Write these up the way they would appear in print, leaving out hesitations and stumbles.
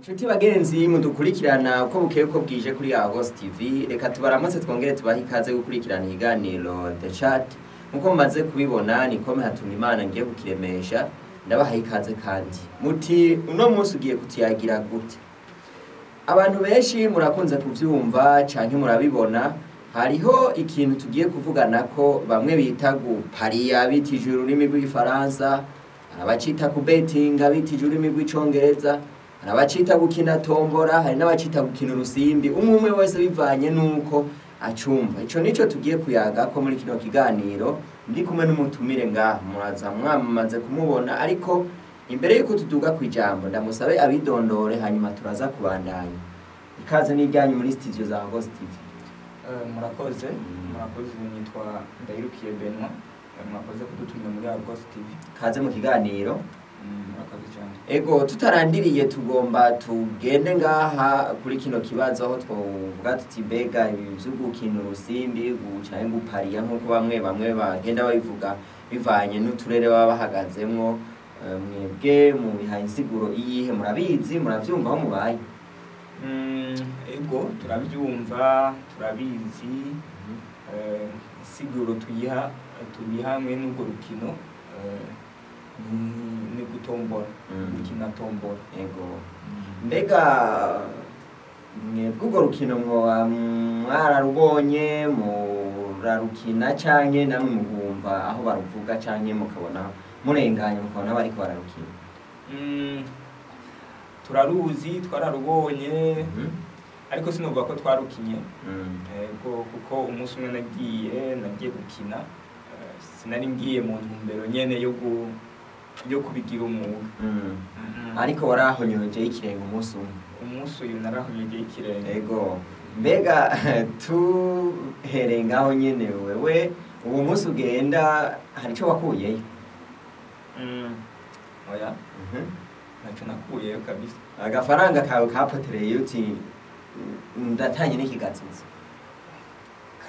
Inshuti bagenzi mudukurikirana uko bukeye uko bwije kuri Agos TV, reka tubaramutse twongere tubahe ikaze gukurikirana ikiganiro The Chat. Nkuko mumaze kubibona nikome hatunga Imana ngiye kukiremesha, ndabaha ikaze kandi. Muti uno munsi ugiye kutiyagira gute? Abantu benshi murakunze kuvyumva canke murabibona, hariho ikintu tugiye kuvugana ko bamwe bita gupariya bitije ururimi rw'igifaransa, abacita kubetinga bitije ururimi rw'icongereza, hari abacita gukina tombora, hari n'abacita gukina urusimbi, umwe umwe wese bivanye nuko acumva. Ico nico tugiye kuyaga ko muri kino kiganiro, ndi kumwe n'umutumire ngaha, muraza mwamaze kumubona, ariko imbere yuko tuduga kwijambo ndamusabe abidondore hanyuma turaza kubandanya. Ikaze n'ijyanyu muri studio za Agos TV. Murakoze, murakoze, nitwa Ndayirukiye Benoit. Murakoze kudutumira muri Agos TV. Kaze mu kiganiro. Murakoze cyane. Ego, tutarandiriye tugomba tugende ngaha kuri kino kibazo aho twovuga tuti mbega ibi vyo gukina urusimbi canke gupariya nkuko bamwe bamwe bagenda babivuga bivanye n'uturere baba bahagazemwo, mwebwe mubihaye insiguro iyihe? Murabizi, muravyumva aho mubaye? Ego, turavyumva, turabizi. Insiguro tuyiha tubiha hamwe n'urwo rukino ni gutombora, gukina tombora. Ego, mbega mwebwe urwo rukino mwoba mwararubonye, murarukina canke namwe mugumva aho baruvuga canke mukabona murenganye mukabona bariko bararukina? Turaruzi, twararubonye, ariko sinovuga ko twarukinye. Ego, kuko umunsi umwe nagiye gukina, sinari ngiye mu ntumbero nyene yo kubigira umwuga. Ariko warahonyoje ikirenge umunsi umwe? Umunsi uyu narahonyoje ikirenge. Ego, mbega tuhereye ngaho nyene, wewe uwo munsi ugenda hari ico wakuyeyo? Oya, ntacyo nakuyeyo kabisa. Agafaranga kawe kapotereye uti ndatanye n'ikigatsizo?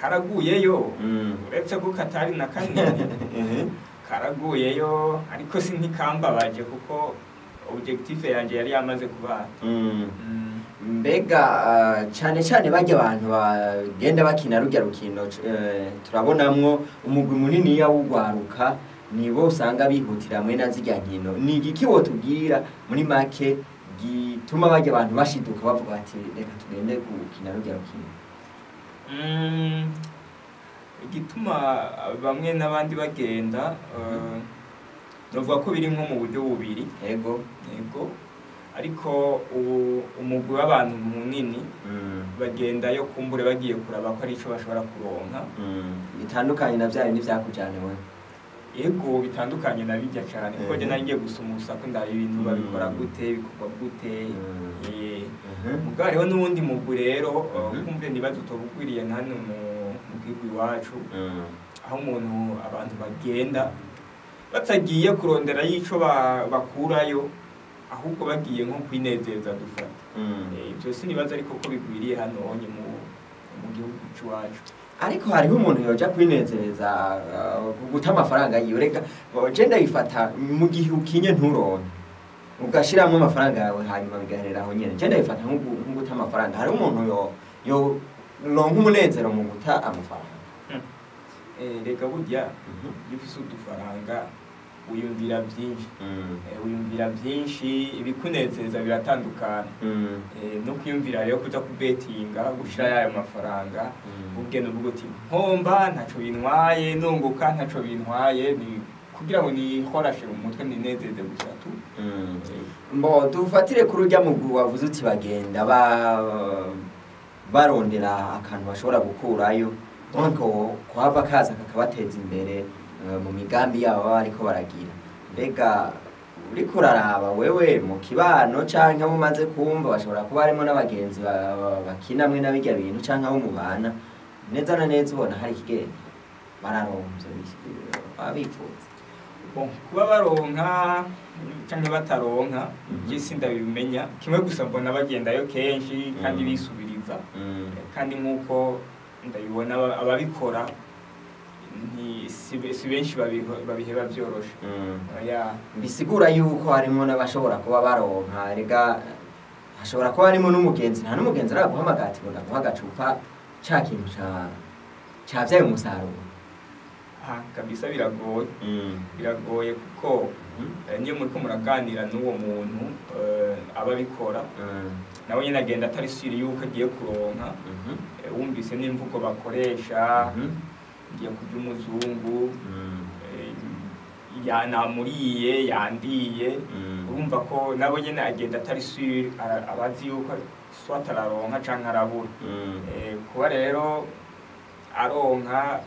Karaguyeyo, uretse ko katari na kanini, karaguyeyo, ariko si ntikambabaje kuko objectif yanje yari yamaze kuba. Mbega cane cane barya abantu bagenda bakina rurya rukino, turabonamwo umugwi muniniya w'ugwaruka, nibo usanga bihutira hamwe na zirya nkino. Ni igiki wotubwira muri make gituma barya abantu bashiduka bavuga bati reka tugende gukina rurya rukino? Igituma bamwe n'abandi bagenda, novuga ko biri nko mu buryo bubiri. Ego. Yego, ariko ubu umugwi w'abantu munini bagendayo kumbure bagiye kuraba ko ari ico bashobora kuronka. Bitandukanye na vya bindi vyakujana wewe. Ego, bitandukanye na bijya cane, kuko je nari ngiye gusoma urusaku ndaba ibintu babikora gute, bikorwa gute. Mugabo hariho n'uwundi mugwi rero, kumbe nibaza utobugwiriye na hano mu gihugu iwacu, aho umuntu abantu bagenda batagiye kurondera y'ico bakurayo, ahubwo bagiye nko kwinezeza dufata. Ivyo sinibaza ariko ko bigwiriye hano onye mu gihugu c'iwacu. Ariko hariho umuntu yoja kwinezereza guta amafaranga yiwe. Reka je ndabifata mu gihe ukinye nturonke, ugashiramwo amafaranga yawe hanyuma bigaherera aho nyene, je ndabifata nko guta amafaranga. Hariho umuntu yo ronka umunezero mu guta amafaranga. Reka burya iyo ufise udufaranga wiyumvira byinshi. Wiyumvira byinshi, ibikunezeza biratandukana. No kwiyumvira rero kuja kubetinga gushira yayo mafaranga, ubwene uvuga uti nkomba ntaco bintwaye, nunguka ntaco bintwaye, ni kugira ngo nihorashe mu mutwe ninezeze gusa tu. Mbo dufatire kuri urya mugwi wavuze uti bagenda barondera akantu bashobora gukurayo, donc kuhava kaza kakabateza imbere mu migambi yabo baba bariko baragira. Mbega uriko uraraba wewe mu kibano canke abo umaze kumva bashobora kuba harimo n'abagenzi bakina mwe n'abirya bintu canke abo mubana neza na neza, ubona hari ikigenda bararonvye baba bipfuza? Bon, kuba baronka canke bataronka je sindabimenya, kimwe gusa mbona bagendayo kenshi kandi bisubiriza, kandi nk'uko ndabibona ababikora si benshi babiheba vyoroshe. Oya. Bisigura yuko harimo n'abashobora kuba baronka. Rega Hashobora kuba harimo n'umugenzi, nta n'umugenzi araguhamagara ati ngo ndaguha agacupa, ca kintu cavyaye umusaruro. Ah, kabisa biragoye, biragoye kuko niyo muriko muraganira n'uwo muntu aba abikora, nawe nyine agenda atari sûr yuko agiye kuronka. Wumvise n'imvugo bakoresha, ngiye kurya umuzungu, namuriye yandiye, urumva ko nabo nyine agenda atari sûr, abazi yuko soit araronka canke arabura. Kuba rero aronka,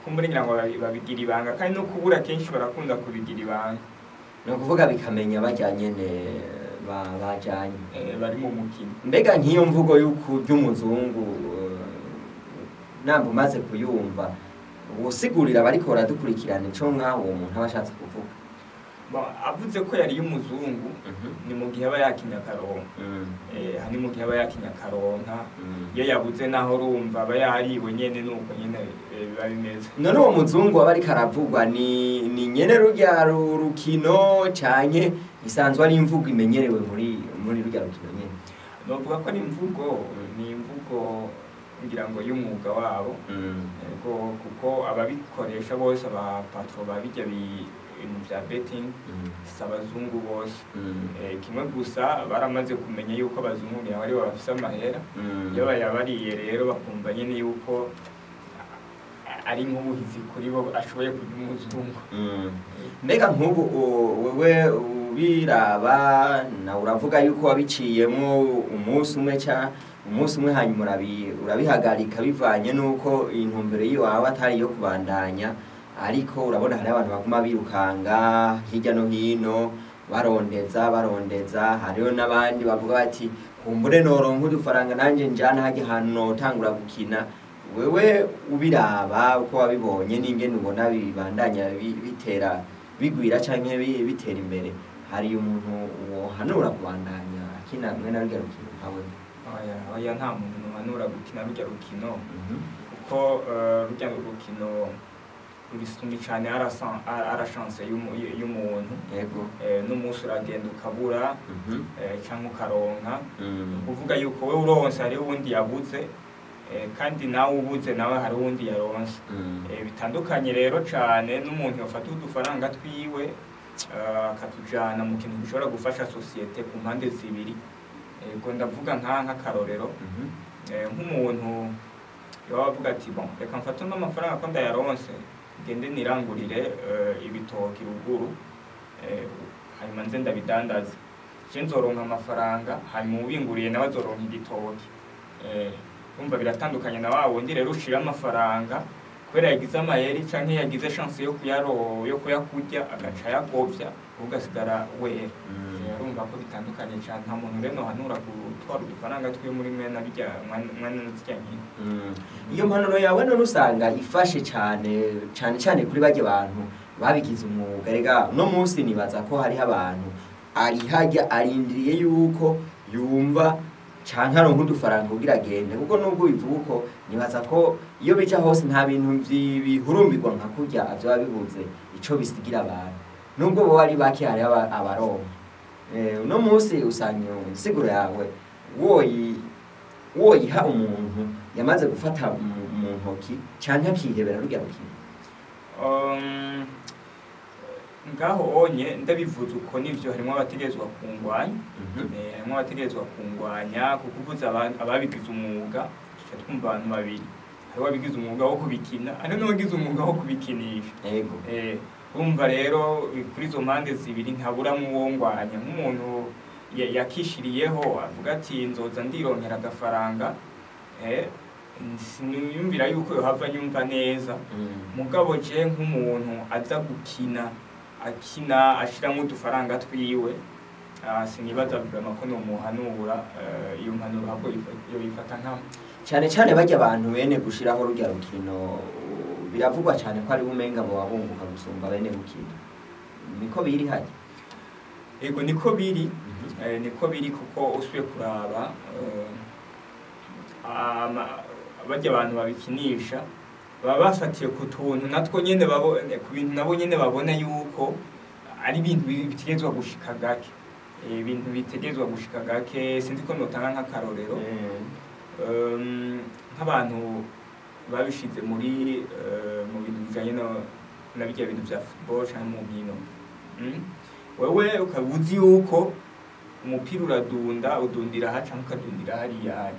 kumbure ngira ngo babigira ibanga, kandi no kubura kenshi barakunda kubigira ibanga. Ni ukuvuga bikamenya barya nyene bajanye. Bari mu mukino. Mbega nk'iyo mvugo y'ukurya umuzungu, namba umaze kuyumva, usigurira abariko baradukurikirana ico nk'aho uwo muntu aba ashatse kuvuga? Bon, avuze ko yariye umuzungu, ni mu gihe aba yakinye akaronka. Ni mu gihe aba yakinye akaronka. Iyo yabuze naho, urumva aba yariwe nyene, nuko nyene biba bimeze. None uwo muzungu aba ariko aravugwa ni nyene rurya rukino, canke isanzwe ari imvugo imenyerewe muri rurya rukino nyene? Novuga ko ari imvugo, ni imvugo ngira ngo y'umwuga wabo. Ego, kuko ababikoresha bose, aba patron babijya ibintu vya betting, si abazungu bose. Kimwe gusa baramaze kumenya yuko abazungu ngira ngo aribo bafise amahera. Iyo bayabariye rero, bakumva nyene yuko ari nk'ubuhizi kuri bo ashoboye kurya umuzungu. Mbega nk'ubu wewe ubiraba, nawe uravuga yuko wabiciyemwo umunsi umwe ca umunsi umwe, hanyuma urabihagarika bivanye n'uko intumbero yiwawe atari iyo kubandanya, ariko urabona hariho abantu baguma birukanga hirya no hino barondeza barondeza, hariho n'abandi bavuga bati kumbure noronka udufaranga nanje njana harya hantu notangura gukina. Wewe ubiraba uko wabibonye n'ingene ubona bibandanya bitera bigwira canke bitera imbere, hari umuntu wohanura kubandanya akina mwene rurya rukino nkawe? Oya, oya, nta muntu nohanura gukina rurya rukino, kuko rurya rukino rurisumi cane à la chance y'umuntu. N'umunsi uragenda ukabura, canke ukaronka. Kuvuga yuko wewe uronse hariho uwundi yabuze, kandi nawe ubuze nawe hari uwundi yaronse. Bitandukanye rero cane n'umuntu yofata udufaranga twiwe akatujana mu kintu gishobora gufasha société ku mpande zibiri. Ego, ndavuga nk'akarorero, nk'umuntu yoba avuga ati bon, reka mfate uno mafaranga ko ndayaronse, ngende nirangurire ibitoki ruguru, hanyuma nze ndabidandaze, je nzoronka amafaranga, hanyuma uwubinguriye nawe azoronka igitoki. Urumva biratandukanye na wa wundi rero ushira amafaranga kubera yagize amayeri canke yagize chance yo kuyakurya, agaca ayagovya, ugasigara wera. Urumva ko bitandukanye cane. Nta muntu rero nohanura gutwara udufaranga twiwe muri mwene bijya mwene zirya nkino. Iyo mpanuro yawe none usanga ifashe cane cane cane kuri barya bantu babigize umwuga. Rega uno munsi nibaza ko hariho abantu ari hajya arindiriye yuko yumva canke aronka udufaranga kugira agende, kuko nubwo bivuga uko, nibaza ko iyo bija hose nta bintu bihurumbirwa nka kurya vyoba bibuze ico bisigira abantu, nubwo boba ari bake hariho abaronka. Uno munsi usanga iyo insiguro yawe woyiha umuntu yamaze gufata mu ntoki canke akihebera rurya rukino? Ngaho onye ndabivuze uko nivyo, harimo abategerezwa kungwanya. Harimo abategerezwa kungwanya, kuko uvuze ababigize umwuga tuca twumva abantu babiri: hariho ababigize umwuga wo kubikina, hariho n'uwagize umwuga wo kubikinisha. Urumva rero kuri izo mpande zibiri ntaburamwo uwongwanya. Nk'umuntu yakishiriyeho avuga ati nzoza ndironkera agafaranga, siniyumvira yuko yohava nyumva neza. Mugabo je nk'umuntu aza gukina, akina ashiramwo udufaranga twiwe, sinibaza vraiment ko nomuhanura iyo mpanuro, ahubwo yoyifata nkama. Cyane cyane barya abantu bene gushiraho rurya rukino, biravugwa cyane ko ari umenga bo bunguka gusumba bene gukina. Niko biri hajya? Ego, niko biri. Niko biri, kuko usubiye kuraba barya abantu babikinisha baba bafatiye ku tuntu natwo nyene ku bintu nabo nyene babona yuko ari ibintu bitegerezwa gushika gake. Ibintu bitegezwa gushika gake, sinzi ko notanga nk'akarorero. Nk'abantu babishize muri mu bintu bijanye na birya bintu vya football canke mu nkino. Wewe ukaba uzi yuko umupira uradunda, udundira aha canke ukadundira hariya,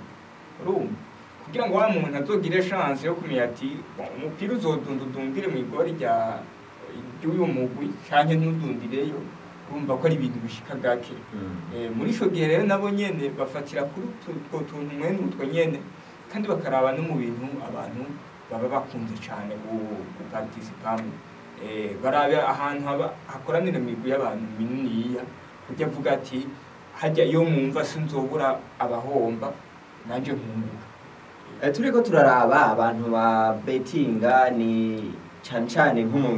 urumva kugira ngo wa muntu azogire chance yo kumenya ati: "Bon, umupira uzodunda udundire mu igori rya ry'uyu mugwi canke ntudundireyo." Urumva ko ari ibintu bishika gake. Muri ico gihe rero nabo nyene bafatira kuri utwo tuntu mwene utwo nyene, kandi bakaraba no mu bintu abantu baba bakunze cane guparticipamwo. Barabe ahantu haba hakoranira imigwi y'abantu mininiya, kurya avuga ati: "Hajya iyo mwumva sinzobura abahomba, nanje nkunguka." Turiko turaraba abantu ba betinga ni cane cane nko mu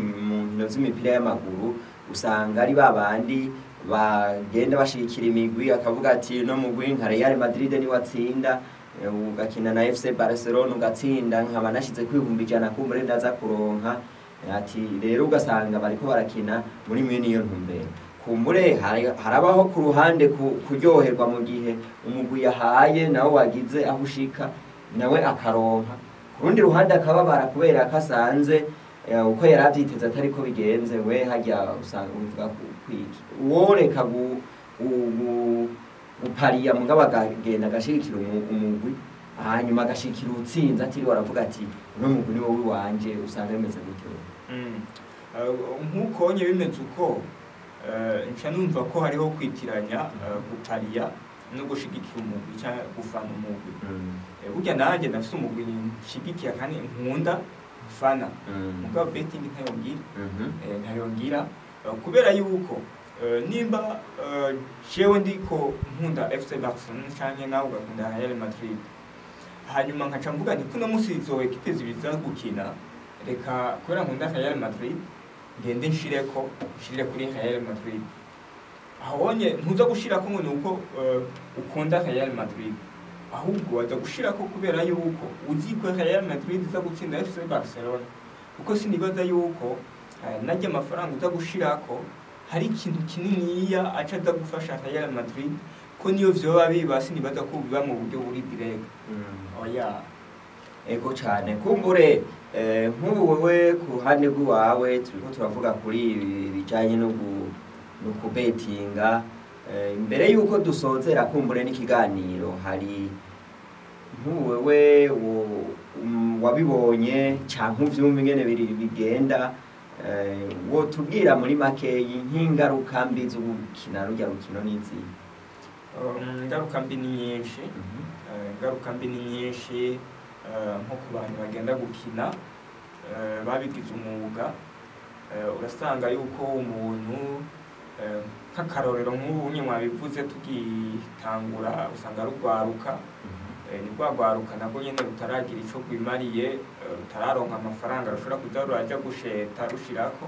nkino z'imipira y'amaguru, usanga ari babandi bagenda bashigikira imigwi, akavuga ati: "No mugwi nka Real Madrid ni watsinda, ugakina na FC Barcelona ugatsinda, nkaba nashize ku 100,000, kumbure ndaza kuronka." Ati rero ugasanga bariko barakina muri mwe niyo ntumbero. Kumbure harabaho ku ruhande kuryoherwa mu gihe umugwi yahaye nawe wagize aho ushika, nawe akaronka. Ku rundi ruhande akababara kubera ko asanze uko yari avyiteze atari ko bigenze. We harya usanga ubivuga kwiki uworeka gupariya, mugabo akagenda agashigikira umugwi, hanyuma agashigikira uwutsinze, atiriwe aravuga ati: "Uno mugwi ni wowe wanje"? Usanga bimeze gutyo. Nk'uko nye bimeze uko, nca numva ko hariho kwitiranya gupariya no gushigikira umugwi cyangwa gufana umugwi. Burya nanjye ndafise umugwi nshigikiye kandi nkunda mfana, mugabo betting ntayo ngira. Ntayo ngira kubera yuko nimba jewe ndiko nkunda FC Barcelona canke nawe ugakunda Real Madrid, hanyuma nkaca mvuga nti: "Kuno musi izo ekipe zibiza gukina, reka kubera nkunda Real Madrid ngende nshireko, nshirire kuri Real Madrid." Ahonye ntuza gushirako ngo nuko ukunda Real Madrid, ahubwo waza gushirako kubera yuko uzi ko Real Madrid iza gutsinda FC Barcelona, kuko sinibaza yuko najya amafaranga uza gushirako hari ikintu kininiya aca aza gufasha Real Madrid, ko niyo vyoba biba sinibaza ko biba mu buryo buri direct, oya. Ego cane. Kumbure nk'ubu wewe ku ruhande rw'iwawe, turiko turavuga kuri ibi bijanye no kubetinga. Imbere yuko dusozera kumbure n'ikiganiro, hari nk'ubu wewe wabibonye canke uvyumva ingene biri bigenda, wotubwira muri makeyi nk'ingaruka mbi zo gukina rurya rukino n'izihe? Ingaruka mbi ni nyinshi. Ingaruka mbi ni nyinshi, nko ku bantu bagenda gukina babigize umwuga. Urasanga yuko umuntu, nk'akarorero nk'ubu nye mwabivuze tugitangura, usanga rugwaruka. Ni rwa rwaruka nabwo nyene rutaragira ico rwimariye, rutararonka amafaranga rushobora kuza ruraja gusheta rushirako.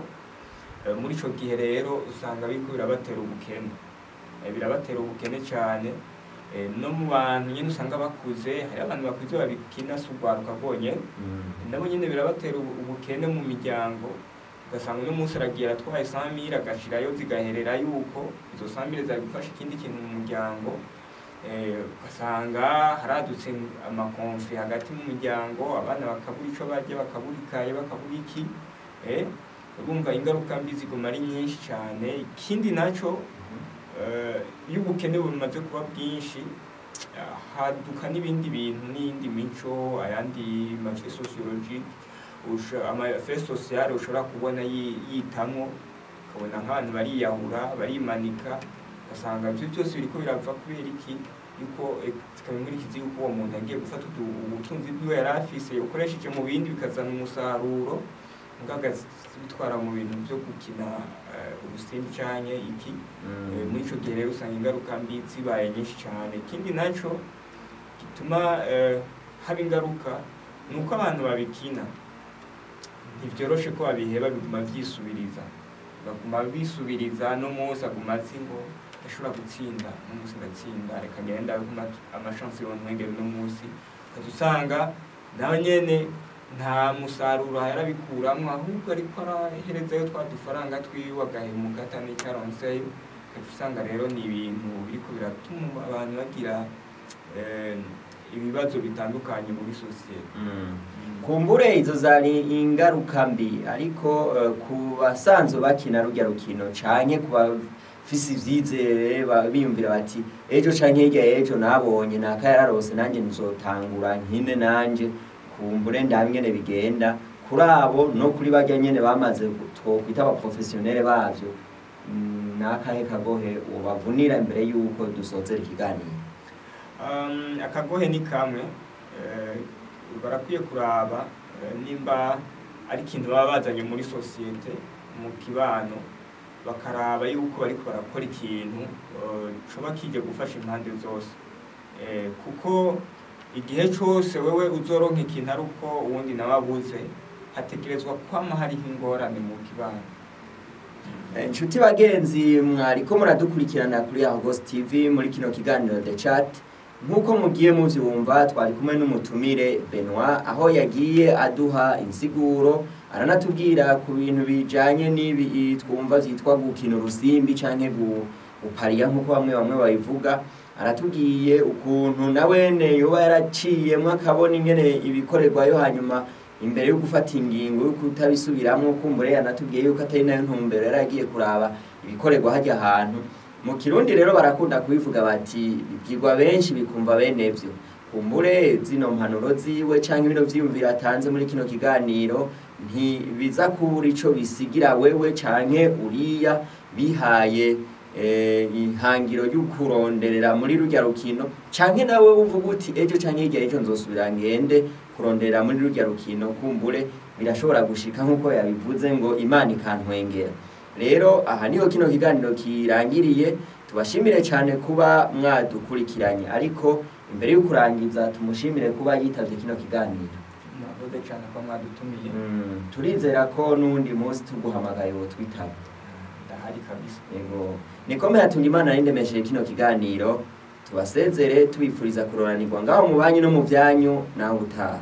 Muri ico gihe rero usanga biriko birabatera ubukene. Birabatera ubukene cane. No mu bantu nyene usanga bakuze, hari abantu bakuze babikina, si urwaruka rwonyene, nabo nyene birabatera ubukene mu miryango. Ugasanga uno munsi aragiye aratwaye 100,000, agashirayo, zigaherera yuko izo 100,000 zari gufasha ikindi kintu mu muryango. Ugasanga haradutse ama conflits hagati mu muryango, abana bakabura ico barya, bakabura ikaye, bakabura iki. Urumva ingaruka mbi ziguma ari nyinshi cane. Ikindi naco, iyo ubukene bumaze kuba bwinshi, haduka n'ibindi bintu n'iyindi mico, ayandi ma faits sociologiques, ama faits sociaux ushobora kubona yitamwo, ukabona nk'abantu bariyahura, barimanika. Ugasanga ivyo byose biriko birava kubera iki? Yuko zikaba inkurikizi yuko uwo muntu yagiye gufata ubutunzi bwiwe yari afise ukoresheje mu bindi bikazana umusaruro, mugabo bitwara mu bintu byo gukina urusimbi canke iki. Muri ico gihe rero usanga ingaruka mbi zibaye nyinshi cane. Ikindi naco gituma haba ingaruka ni uko abantu babikina ntivyoroshe ko babiheba, biguma vyisubiriza, baguma bisubiriza. No munsi aguma azi ngo ndashobora gutsinda no munsi, ndatsinda, reka ngende ndabe ko ama chances yontwengera uno munsi. Ukaza usanga nawe nyene nta musaruro yarabikuramwo, ahubwo ariko araherezayo twa dufaranga twiwe, agahemuka ata n'icyo aronseyo. Ugaca usanga rero ni ibintu biriko biratuma abantu bagira ibibazo bitandukanye muri sosiyete. Kumbure izo zari ingaruka mbi, ariko ku basanzwe bakina rurya rukino canke ku bafise ivyizere biyumvira bati ejo canke hirya y'ejo nabonye naka yararose, nanjye nzotangura nkine, nanje kumbure ndabe ingene bigenda. Kuri abo no kuri barya nyene bamaze twokwita abaprofessionnel bavyo, nakahe kagohe ubavunira imbere y'uko dusozera ikiganiro? Akagohe ni kamwe, barakwiye kuraba nimba ari ikintu baba bazanye muri sosiyete, mu kibano, bakaraba yuko bariko barakora ikintu coba kije gufasha impande zose, kuko igihe cose wewe uzoronka ikintu ari uko uwundi nawe abuze, hategerezwa kwama hariho ingorane mu kibano. Inshuti bagenzi mwariko muradukurikirana kuri Argos TV muri kino kiganiro The Chat, nk'uko mugiye muvyumva twari kumwe n'umutumire Benoit, aho yagiye aduha insiguro, aranatubwira ku bintu bijanye n'ibi twumva vyitwa gukina urusimbi canke gupariya nk'uko bamwe bamwe babivuga. Aratubwiye ukuntu nawene yoba yaraciyemwo akabona ingene ibikorerwayo, hanyuma imbere yo gufata ingingo yo kutabisubiramwo, kumbure yanatubwiye yuko atari nayo ntumbero yari agiye kuraba ibikorerwa hajya ahantu. Mu Kirundi rero barakunda kubivuga bati bibwirwa benshi bikumva bene vyo. Kumbure zino mpanuro ziwe canke bino vyiyumviro atanze muri kino kiganiro ntibiza kubura ico bisigira wewe canke uriya bihaye ihangiro ryo kuronderera muri rurya rukino, canke nawe uvuga uti ejo canke hirya y'ejo nzosubira ngende kurondera muri rurya rukino. Kumbure birashobora gushika nk'uko yabivuze ngo Imana ikantwengera. Rero aha niho kino kiganiro kirangiriye, tubashimire cyane kuba mwadukurikiranye, ariko imbere yo kurangiza tumushimire kuba yitavye kino kiganiro. Mwakoze cyane kuba mwadutumiye. Turizera ko n'undi munsi tuguhamagaye wotwitaba. Ndahari kabisa. Yego, nikome hatunga Imana rindemesheje kino kiganiro, tubasezere tubifuriza kuroranirwa ngaho mu banyu no mu vyanyu, naho utaha.